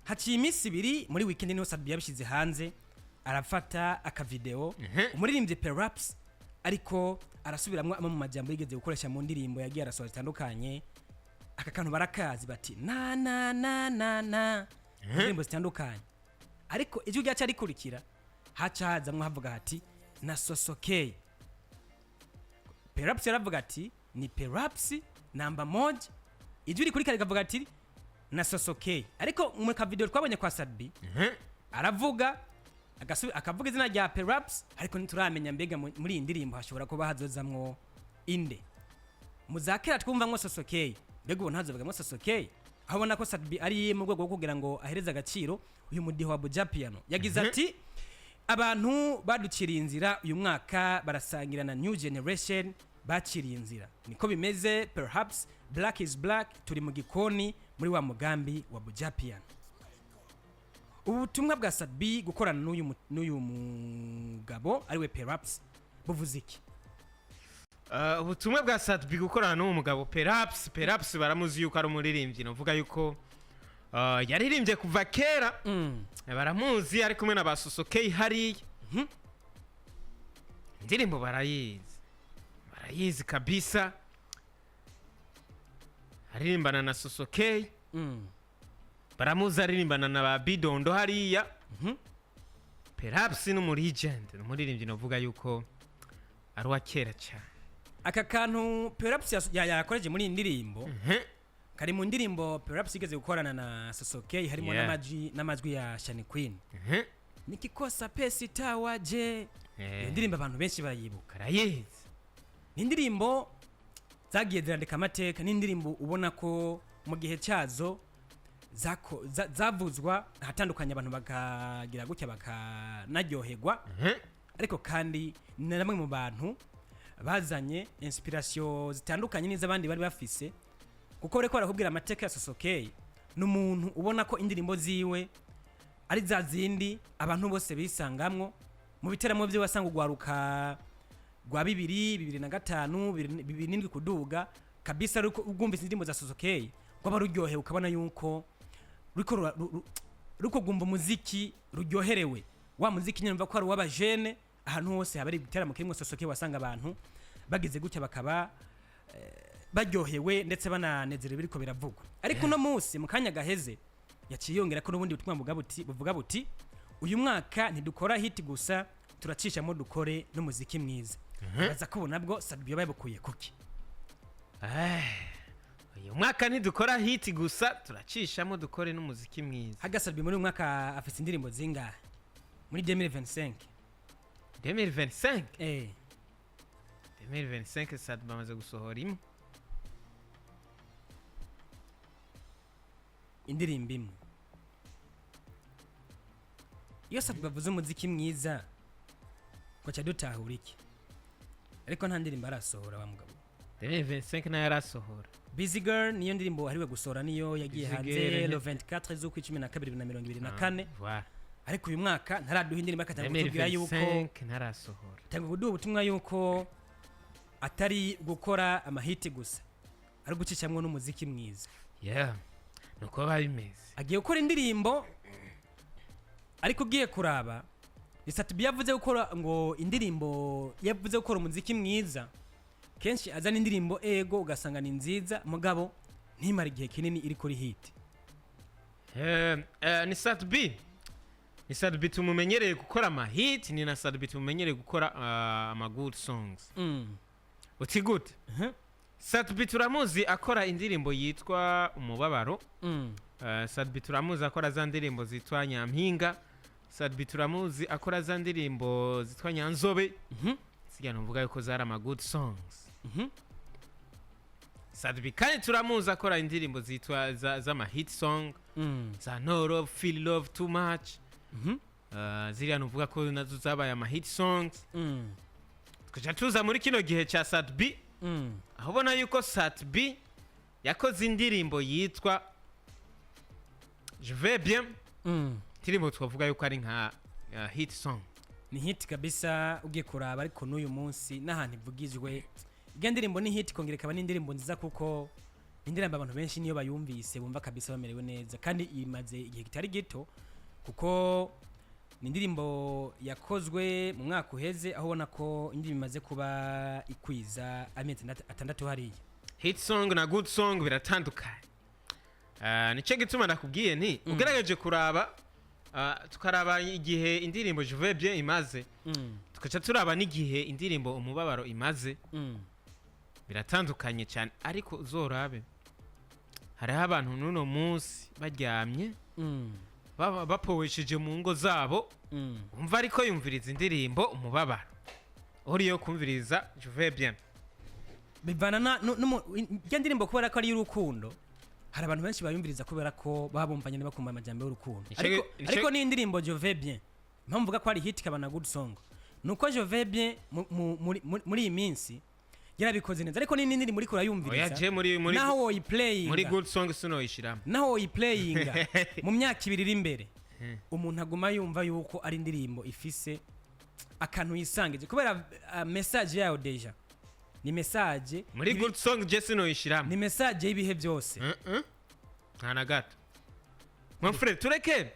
Haciye iminsi 2 muri weekend niho Sat-B yabishyize hanze, arafata akavideo umuririmbyi Perhaps ariko arasubiramwo amwe mu majambo yigeze gukoresha mu ndirimbo yagiye arasohora zitandukanye. Aka kantu barakazi bati na na na na na, indirimbo zitandukanye, ariko ijwi ryaca rikurikira haca hazamwo havuga hati na Sosokey. Perhaps yaravuga ati ni Perhaps namba moja, ijwi rikurikira rikavuga ati na Sosokey. Ariko mu kavideo twabonye kwa Sat-B aravuga akavuga izina rya Perhaps, ariko ntituramenya mbega muri iyi ndirimbo hashobora kuba hazozamwo inde. Muzakera twumvamwo Sosokey, mbega ubu ntazovugamwo Sosokey? Aho ubona ko Sat-B ari mu rwego rwo kugira ngo ahereze agaciro uyu mudiho wa Buja Piano. Yagize ati abantu baduciriye inzira, uyu mwaka barasangira na new generation baciriye inzira, niko bimeze. Perhaps black is black, turi mu gikoni muri wa mugambi wa Buja Piano. Ubu butumwa bwa Sat-B gukorana n'uyu mugabo ariwe Perhaps buvuze iki? Ubutumwa bwa Sat-B gukorana n'uwo mugabo Perhaps, Perhaps baramuzi yuko ari umuririmbyi, novuga yuko yaririmbye kuva kera. Baramuzi ari kumwe na ba Sosokey hariya. Indirimbo barayizi, barayizi kabisa, aririmbana na Sosokey. Baramuzi aririmbana na ba Bidondo hariya. Perhaps ni umu legend, ni umuririmbyi novuga yuko ari uwa kera cyane. Aka kantu Perhaps yakoreje muri iyi ndirimbo kari mu ndirimbo Perhaps igeze gukorana na Sosokey, harimo n'amajwi ya Shani Queen. Nikikosa pesa itawaje. Iyo ndirimbo abantu benshi barayibuka. Barayizi. Ni indirimbo zagiye zirandika amateka, ni indirimbo ubona ko mu gihe cyazo zavuzwa ahatandukanye, abantu bakagira gutya bakanaryoherwa. Ariko kandi ni na bamwe mu bantu bazanye inspiration zitandukanye n'iz'abandi bari bafise, kuko bariko barakubwira amateka ya Sosokey, ni umuntu ubona ko indirimbo ziwe ari za zindi abantu bose bisangamwo mu biteramo bye. Wasanga ugwaruka rwa 2000, 2005, 2007 kuduga kabisa, ariko ugumvise indirimbo za Sosokey rwaba ruryohewe, ukabona yuko ruriko ruriko rwumva umuziki, ruryoherewe wa muziki nyine. Numva ko ari uw'abajene, ahantu hose haba ari igiteramo kirimwo Sosokey wasanga abantu bagize gutya bakaba baryohewe ndetse bananezerewe biriko biravugwa. Ariko uno munsi mu kanya gaheze yaciye yongera ko n'ubundi butumwa buvuga buti uyu mwaka ntidukora hit gusa, turacishamo dukore n'umuziki mwiza. Baza ko ubu nabwo Sat-B yabukuye kuki? Uyu mwaka ntidukora hit gusa, turacishamo dukore n'umuziki mwiza. Haga Sat-B muri uyu mwaka afite indirimbo zingahe muri 2025? 2025? Eh. 2025 Sat-B bamaze gusohora imwe. Indirimbo imwe. Iyo Sat-B bavuze umuziki mwiza ngo ca dutahura iki? Ariko nta ndirimbo arasohora wa mugabo. 2025 nayo arasohora. Busy Girl niyo ndirimbo wahariwe gusohora, niyo yagiye Busy hanze Girl, le 24 z'ukwa 12 2024. Voilà. Ariko uyu mwaka ntaraduha indirimbo, akatanga kutubwira yuko 2025 ntarasohora. Tanga kuduha ubutumwa yuko atari gukora amahiti gusa, ari gucicamwo n'umuziki mwiza. Yeah, nuko biba bimeze. Agiye gukora indirimbo, ariko ugiye kuraba ni Sat-B yavuze gukora ngo indirimbo, yavuze gukora umuziki mwiza, kenshi azana indirimbo ego ugasanga ni nziza, mugabo ntimara igihe kinini iri kuri hit. Ni Sat-B, ni Sat-B tumumenyereye gukora amahit, ni na Sat-B tumumenyereye gukora ama good songs. Uti gute? Sat-B turamuzi akora indirimbo yitwa Umubabaro. Sat-B turamuzi akora za ndirimbo zitwa Nyampinga. Sat-B turamuzi akora za ndirimbo zitwa Nyanzobe. Siga numvuga yuko zari ama good songs. Sat-B kandi turamuzi akora indirimbo zitwa z'ama hit song, za No Love, Feel Love Too Much. Ziriya nuvuga ko nazo zabaye ama hit songs. Tukaja tuza muri kino gihe ca Sat-B, aho ubona yuko Sat-B yakoze indirimbo yitwa Je vais bien, indirimbo twavuga yuko ari nka hit song. Ni hit kabisa ugiye kuraba, ariko n'uyu munsi n'ahantu ivugijwe iyo ndirimbo ni hit, ikongera ikaba n'indirimbo nziza kuko ni Ni indirimbo abantu benshi niyo bayumvise bumva kabisa bamerewe neza, kandi imaze igihe kitari gito, kuko ni indirimbo yakozwe mu mwaka uheze, aho ubona ko indirimbo imaze kuba ikwiza amezi 6 hariya. Hit song na good song biratandukanye. Nicyo gituma nakubwiye nti ugerageje kuraba, tukaraba igihe indirimbo Je vais bien imaze, tugaca turaba n'igihe indirimbo Umubabaro imaze, biratandukanye cyane. Ariko uzorabe, hariho abantu n'uno munsi baryamye, baba bapowesheje mu ngo zabo, umva ariko yumviriza indirimbo Umubabaro uriyo kumviriza Je vais bien. Bivana na irya ndirimbo, kubera ko ari iy'urukundo. Hari abantu benshi bayumviriza kubera ko baba bumvanye, bakumva amajambo y'urukundo. Ariko ni indirimbo Je vais bien, impamvu mvuga ko ari hit ikaba na good song nuko Je vais bien muri iyi minsi yarabikoze neza, ariko ni indirimbo uriko Oya, urayumviriza je muri naho woyiplayinga muri good song sinoyishiramo. Naho woyiplayinga mu myaka 2 iri imbere, umuntu aguma yumva yuko ari indirimbo ifise akantu yisangije, kubera message yayo déjà ni message Muri good song je sinoyishiramo. Ni message y'ibihe byose. Nta na gato, mon frère. Tureke,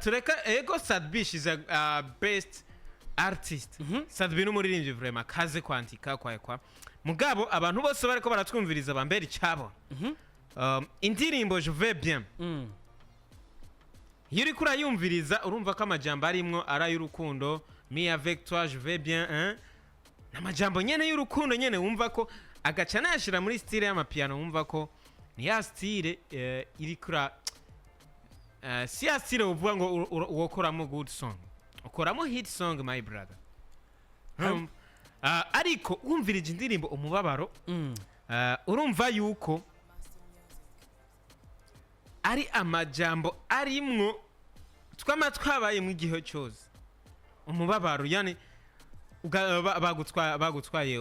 tureka. Ego, Sat-B is a best artist. Sat-B n'umuririmbyi vraiment kaze kwandika kwa mugabo abantu bose bariko baratwumviriza bambera icabo. Indirimbo Je vais bien, iyo uriko urayumviriza urumva ko amajambo arimwo ari ay'urukundo: "Me avec toi, je vais bien", hein? Ni amajambo nyene y'urukundo nyene, wumva ko agaca nayashira muri style y'amapiano, wumva ko ni ya style iriko ura si ya style uvuga ngo wokoramo good song, ukoramo hit song, my brother. Ariko wumvirije indirimbo Umubabaro, urumva yuko ari amajambo arimwo twama twabaye mu gihe cyose, umubabaro, yani bagutwaye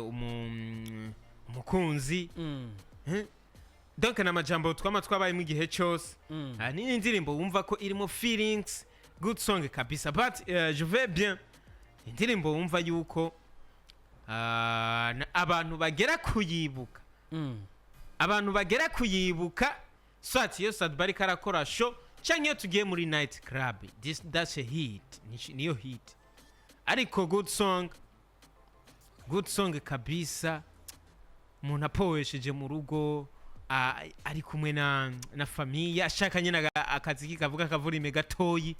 umukunzi. Eh? Donc ni amajambo twama twabaye mu gihe cyose. Ni indirimbo wumva ko irimo feelings, good song kabisa. But Je vais bien, indirimbo wumva yuko abantu bagera kuyibuka, abantu bagera kuyibuka, soit iyo Sat-B ariko arakora show canke iyo tugiye muri night club. That's a hit. Niyo hit. Ariko good song, good song kabisa, umuntu apowesheje mu rugo, ari kumwe na famille, ashaka nyine akaziki kavuga akavurime gatoyi.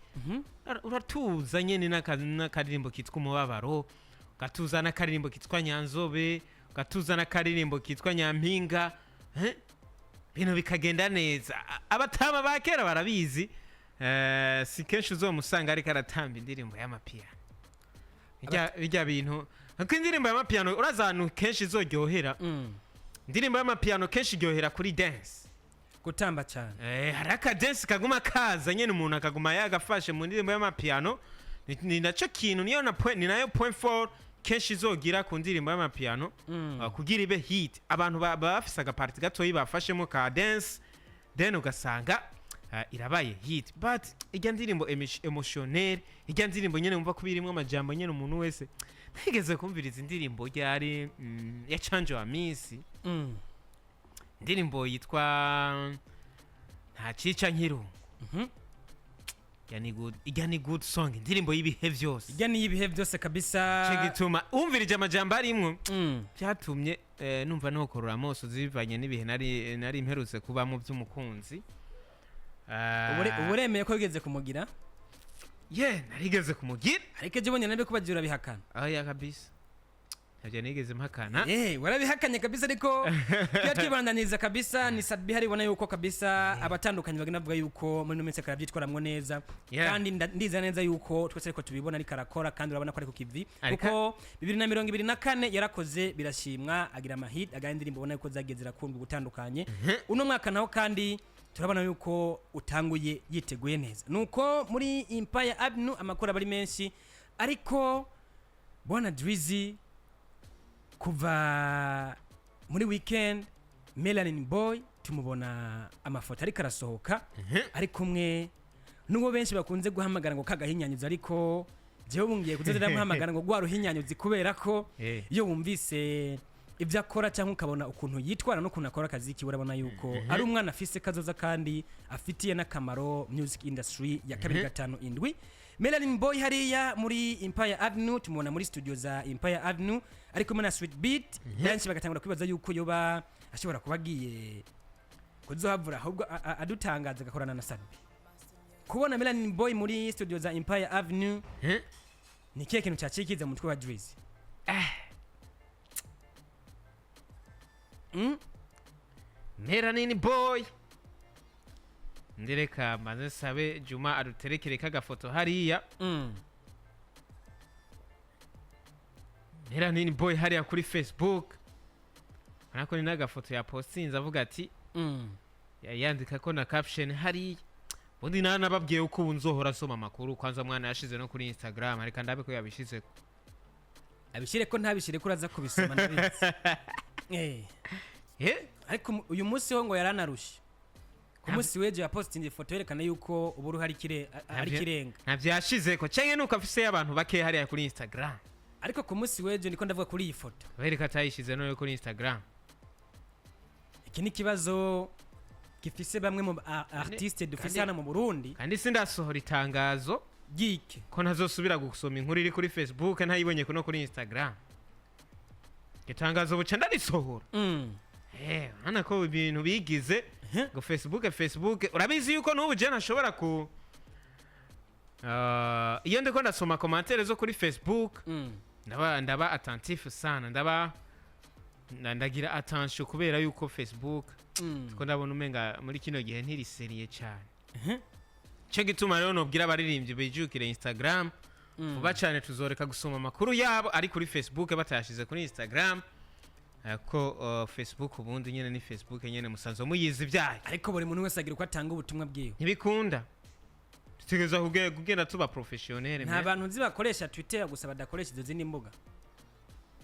Uratuza nyene n'akaririmbo kitwa Umubabaro, ugatuza n'akaririmbo kitwa Nyanzobe, ugatuza n'akaririmbo kitwa Nyampinga, eh? Ibintu bikagenda neza. Abatama ba kera barabizi. Si kenshi uzomusanga ariko aratamba indirimbo y'amapiyano. Bijya bintu, kuko indirimbo y'amapiyano uraza ahantu kenshi izoryohera. Indirimbo y'amapiyano kenshi iryohera kuri dance. Gutamba cyane. Hari akadensi kaguma kaza nyene, umuntu akaguma yagafashe mu ndirimbo y'amapiyano. Ni naco kintu, niyo na point, ni nayo point fort kenshi izogira ku ndirimbo y'amapiyano, kugira ibe hit. Abantu baba bafise agaparti gatoyi bafashemo ka dance, then ugasanga irabaye hit. But ijya ndirimbo emotionnel, ijya ndirimbo nyene wumva ko birimwo amajambo nyene umuntu wese ntigeze kumviriza, indirimbo ryari ya Canjo wa Misi, indirimbo yitwa Nta Cica Nkirungu. Ijya ni good song, indirimbo y'ibihe byose. Ijya ni ibihe byose kabisa. Ico gituma wumvirije amajambo arimwo, byatumye numva nokorora amaso zivanye n'ibihe nari mperutse kubamo by'umukunzi. Ubu uremeye ko wigeze kumugira? Ye, narigeze kumugira. Ariko ejo bundi nabyo kubagira urabihakana. Oya kabisa, ntabyo nigeze mpakana. Warabihakanye kabisa, ariko tuba twibandaniza kabisa. Ni Sat-B hari, ubona yuko kabisa abatandukanye bagenda bavuga yuko muri ino minsi arabyitwaramwo neza. Kandi ndiza neza yuko twese ariko tubibona, ariko arakora, kandi urabona ko ari ku kivi, kuko 2024 yarakoze birashimwa, agira amahit, agira indirimbo ubona yuko zagiye zirakundwa gutandukanye. Uno mwaka naho kandi turabona yuko utanguye yiteguye neza. Nuko muri Empire Avenue amakuru aba ari menshi, ariko bwana Drizzy, kuva muri weekend Melanin Boy tumubona amafoto ariko arasohoka ari kumwe n'uwo benshi bakunze guhamagara ngo kagahinyanyuzi, ariko jewe bungiye kuzoza ndamuhamagara ngo gwa ruhinyanyuzi, kubera ko iyo wumvise Ibyo akora cyangwa ukabona ukuntu yitwara n'ukuntu akora akazi kiwe, urabona yuko ari umwana afise kazoza kandi afitiye n'akamaro music industry ya 257. Melanin Boy hariya muri Empire Avenue, tumubona muri studio za Empire Avenue ari kumwe na Sweet Beat. Benshi bagatangura kwibaza yuko yoba ashobora kuba agiye kuzohavura ahubwo adutangaza agakorana na Sadbi. Kubona Melanin Boy muri studio za Empire Avenue, ni kihe kintu cyacikiza mu mutwe wa Drizzy? Melanin Boy, ndireka mbanze nsabe Juma aduterekere kagafoto hariya. Melanin Boy hariya kuri Facebook, urabona ko ni n'agafoto yapostinze avuga ati yandika ko na caption hariya. Ubundi nawe nababwiye uko ubu nzohora asoma amakuru. Kwanza mwana yashize no kuri Instagram, reka ndabe ko yabishizeko. Abishyire ko ntabishyire ko uraza kubisoma, ndabizi. Ariko uyu munsi ho ngo yaranarushe. Ku munsi w'ejo yapostinze ifoto yerekana yuko ubu hari ari ikirenga. Ntabyo yashizeko canke nuko afise abantu bake hariya kuri Instagram. Ariko ku munsi w'ejo niko ndavuga kuri iyi foto. Bereka atayishize no kuri Instagram. Iki ni ikibazo gifise bamwe mu artiste dufise hano mu Burundi. Kandi sindasohora itangazo gike ko ntazosubira gusoma inkuru iri kuri Facebook ntayibonye no kuri Instagram. Itangazo buca ndarisohora. Urabona ko ibintu bigize ngo Facebook, Facebook, urabizi yuko n'ubu je ntashobora ku iyo ndiko ndasoma commentaire zo kuri Facebook, ndaba attentif sana, ndaba ndagira attention kubera yuko Facebook ko ndabona umenga muri kino gihe ntiri sérieux cyane. Cyo gituma rero nobwira abaririmbyi bijukire Instagram vuba cyane. Tuzoreka gusoma amakuru yabo ari kuri Facebook batayashize kuri Instagram, ko Facebook ubundi nyene ni Facebook nyene, musanzwe muyizi ibyayo. Ariko buri muntu wese agira uko atanga ubutumwa bwiwe. Ntibikunda, dutegerezwa kugenda tuba professionnel. Nta bantu nzi bakoresha Twitter gusa badakoresha izo zindi mbuga.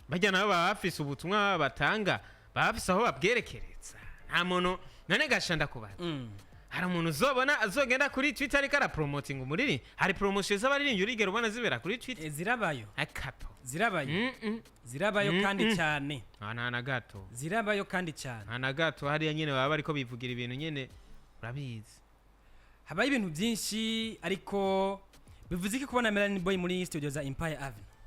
Bajya nabo baba bafise ubutumwa batanga, baba bafise aho babwerekereza. Nta muntu none gasha ndakubaza, hari umuntu uzobona azogenda kuri Twitter ariko arapromotinga umuriri? Hari promotion z'abaririmbyi urigera ubona zibera kuri Twitter? Zirabayo. Akapo. Zirabayo. Zirabayo kandi cyane. Ah, nta na gato. Zirabayo kandi cyane. Nta na gato. Hariya nyene baba bariko bivugira ibintu nyene, urabizi. Habaho ibintu byinshi, ariko bivuze iki kubona Melanin Boy muri studio za Empire Avenue?